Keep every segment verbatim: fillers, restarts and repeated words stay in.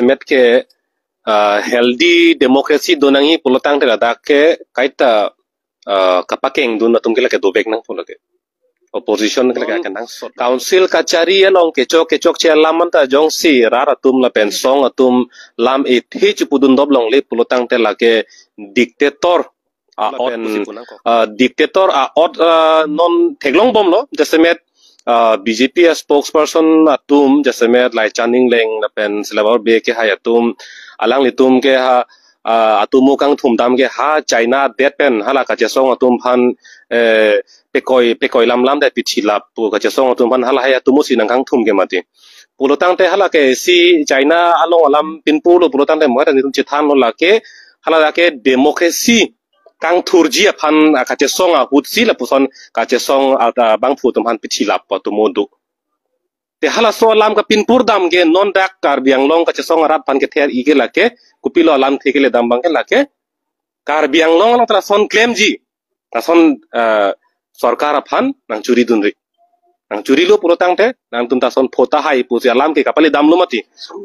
Met ke, ah, healthy democracy do nangji pulotangte ladak ke kaita, ah, kapakengdun atum ke lake dovek nangpo lake. Opposition ke lake, hmm, kenangsot. Council kachari along kechok kechokche alam anta jongsi rat atum lapen song atum lam ethe chipudun dop longle pulotangte lake dictator a-ot, lapen, ah, dictator a-ot, ah, non theklongbomlo, jasemet, ah, B J P a-spokesperson atum, jasemet Laichan Engleng lapen Silabor Bey kehai atum, alanglitum ke ha, ah, atomo kangthum dam ke ha China adet pen hala kachesong atum aphan, eh, pekoi, pekoi lamlam det pichilap pu kachesong atum aphan halahai atomo si nangkangthum ke mati. Pulotangte hala ke si China along alam pinpulo pulotangte mohet anitum chethanlo lake, hala lake democracy kangthurji aphan, ah, kachesong ahut si lapuson kachesong, ah, ah, bangphu atum aphan pichilap pu atomo do. Te halaso alam kapinpur dam ke non dak Karbi Anglong kachesong arat aphan kether-i ke lake, kopilo alamthe kele dam abang ke lake, Karbi Anglong along ta lason klemji, lason, ah, sorkar aphan nangchuridunri. Nangchurilo pulotangte, nangtum ta son phota hai pusi alam ke kapale damlo mati.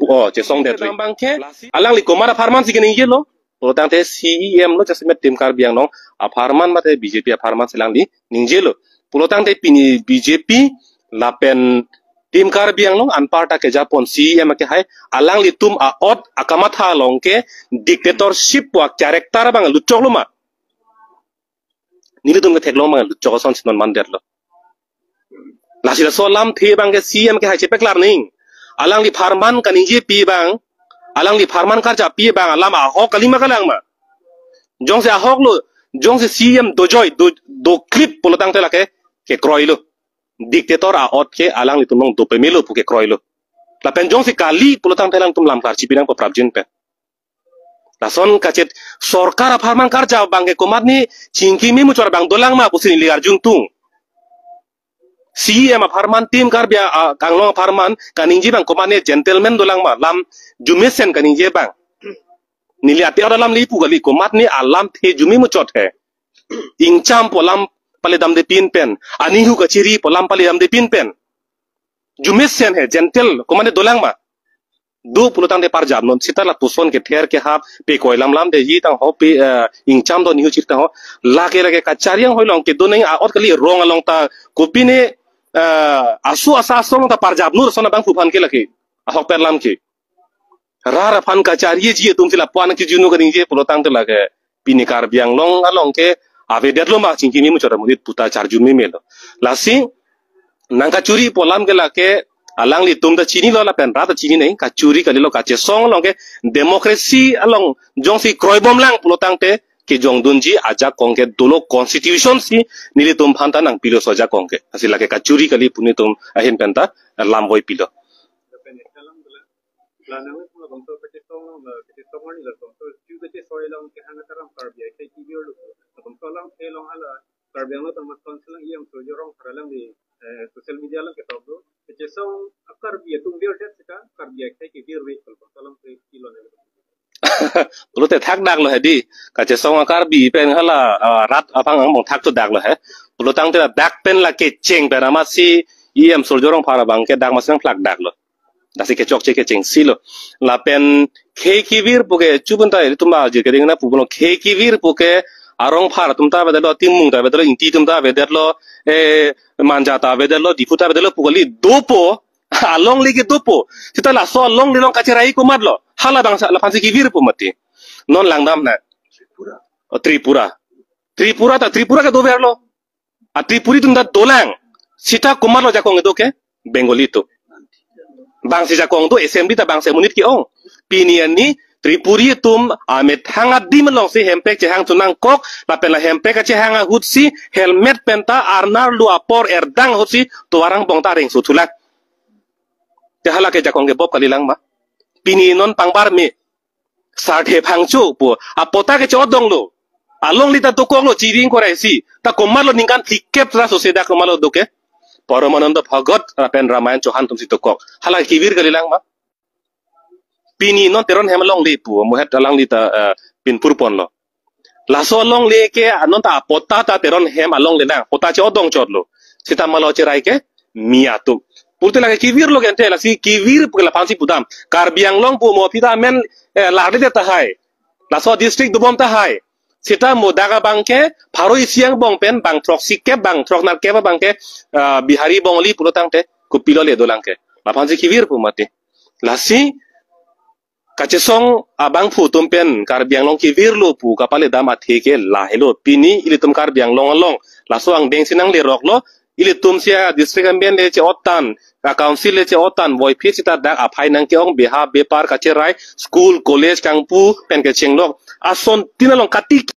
Oh, chesongdetri. Dam abang ke, alangli komat apharman si keningjelo. Pulotangte C E M lo jasemet Team Karbi Anglong apharman mate B J P apharman si alangli ningjelo. Pulotangte pini B J P lapen Team Karbi Anglong anparta kejapon C E M kehai alanglitum a-ot akamatha along ke dictatorship pu a-character abang lutchoklo ma. Nelitum ke theklong abang lutchok ason si non mandetlo. Lasi laso alamthe abang ke C E M kehai chepaklar ning. Alangli apharman kaningjepi abang, alangli apharman karjapi abang, alam ahok kali ma kalang ma. Jongsi ahok lo, jongsi C E M dojoi, do, doklip pulotangte lake, kekroilo. Dictator a-ot ke alanglitum along dopemelo pu kekroilo. Lapen jongsi kali pulotangte alangtum lam klarchipi nangpo prapjin pen. Lason kachet sorkar apharman karja abang ke komatne chingki memuchot abang dolang ma pusi neli arjung tung. C E M apharman Team Karbi a, a, Anglong apharman kaningje abang komatne gentleman dolang ma, lam arjumesen kaningje abang. Neli ate ora lam le pu kali komatne alamthe arju memuchot he. Ingcham pu alam pale damde pinpen, anihu kachiri pu alam pale damde pinpen. Arjumesen he, gentle, komatne dolang ma. Do pulotangte parjap non seta lapuson kether kehap pekoi lamlam detji tangho pe, eh, ingcham do nihu chiri tangho. Lake lake kachari anghoi along kedo nangji a-ot kali rong along ta kopine, eh, asu asa asong ta parjap nur son abangphu aphan ke lake. Ahokpet alam ke. Rat aphan kachariji atum si lapu-an kejunu kaningje pulotangte lake pini Karbi Anglong along ke avedetlo ma chingki memuchot amonit puta charju memelo. Lasi nangkachuri pu alam ke lake alanglitum ta chinilo lapen rat ta chini nang kachuri kalilo kachesong along ke democracy along jongsi kroibomlang pulotangte kejongdunji ajakong ke dolo constitution si nelitum aphan ta nangpilo so ajakong ke. Lasi lake kachuri kali pu nelitum ahin pen ta lamvoi pilo. Lanang pula bangso kachesong along la kachesong arni la bangso chu kachesoi along kehang ataram Karbi akhei kevir lo. Bangso alamthe along hala Karbi Anglong Autonomous Council along E M Surjya Rongphar alangli, eh, social media along ketok do. Kachesong a-Karbi atum virdet seta Karbi akhei kevirve kal bangso alamthe kilo ne. Pulote thakdaklo he di. Kachesong a-Karbi pen hala, ah, rat aphan angbong thakchedaklo he. Pulotangte ladak pen la kecheng pen amatsi E M Surjya Rongphar abang ke dak amatsi nangphlakdaklo. Lasi kechokche kechengsi lo. Lapen khei kevir puke chubun ta ilitum arjir keding na pulo khei kevir puke a-Rongphar atum ta avedetlo, Timung ta avedetlo, Ingti atum ta avedetlo, eh, Manja ta avedetlo, Diphu ta avedetlo pu kali dopo, alongle ke dopo. Seta laso alongle along kacherai komatlo. Hala bangso laphansi kevir pu mati. Non langdam na. Oh, Tripura. Tripura ta Tripura ke doverlo. A-Tripuri atum ta dolang. Seta komatlo jakong kedo ke? Bengali atum. Bangsi jakong do assembly ta bangsi amonit ke-ong. Pini arni Tripuri atum amethang adim alongsi hemprek chehang chonangkok, lapen la hemprek kachehang ahutsi helmet pen ta arnar lu apor erdang ahutsi tovar angbong ta areng suthulang. Te hala ke jakong kebop kalilang ma. Pini non pangbar me. Sarthe phangcho pu. Apota ke chodonglo. Alongle ta dokoklo chiri ingkoi ra isi. Ta komatlo ningkan phlikep ra sose dak komatlo do ke. Paramananda Bhagat lapen Ramayan Chauhan atumsi dokok. Hala kevir kalilang ma. Pini non Teron hem alongle pu. Mohet alangli ta, eh, pinpur ponlo. Laso alongle ke non ta apota ta Teron hem alongle nang. Pota chodong chotlo. Seta malo cherai ke mi atum. Pulote lake kevirlo ke ante, lasi kevir pu ke laphansi pudam. Karbi Anglong pu mo aphi ta amen, eh, larde tahai. Laso district dobom tahai. Seta mo dak abang ke pharo isi angbong pen bang throksi kep, bang throk nerkep abang ke, ah, Bihari Bongali pulo tangte kopilo le dolang ke. Laphansi kevir pu mati. Lasi kachesong abangphu atum pen Karbi Anglong kevirlo pu kapaledam athe ke lahelo. Pini ilitum Karbi Anglong along laso angdengsi nangleroklo. Ilitum si a-district amen le che-ottan, a-council le che-ottan, voiphit seta dak aphai nangke-ong, beha bepar kacherai, school, college kangpu pen kechenglok. Asontin along kati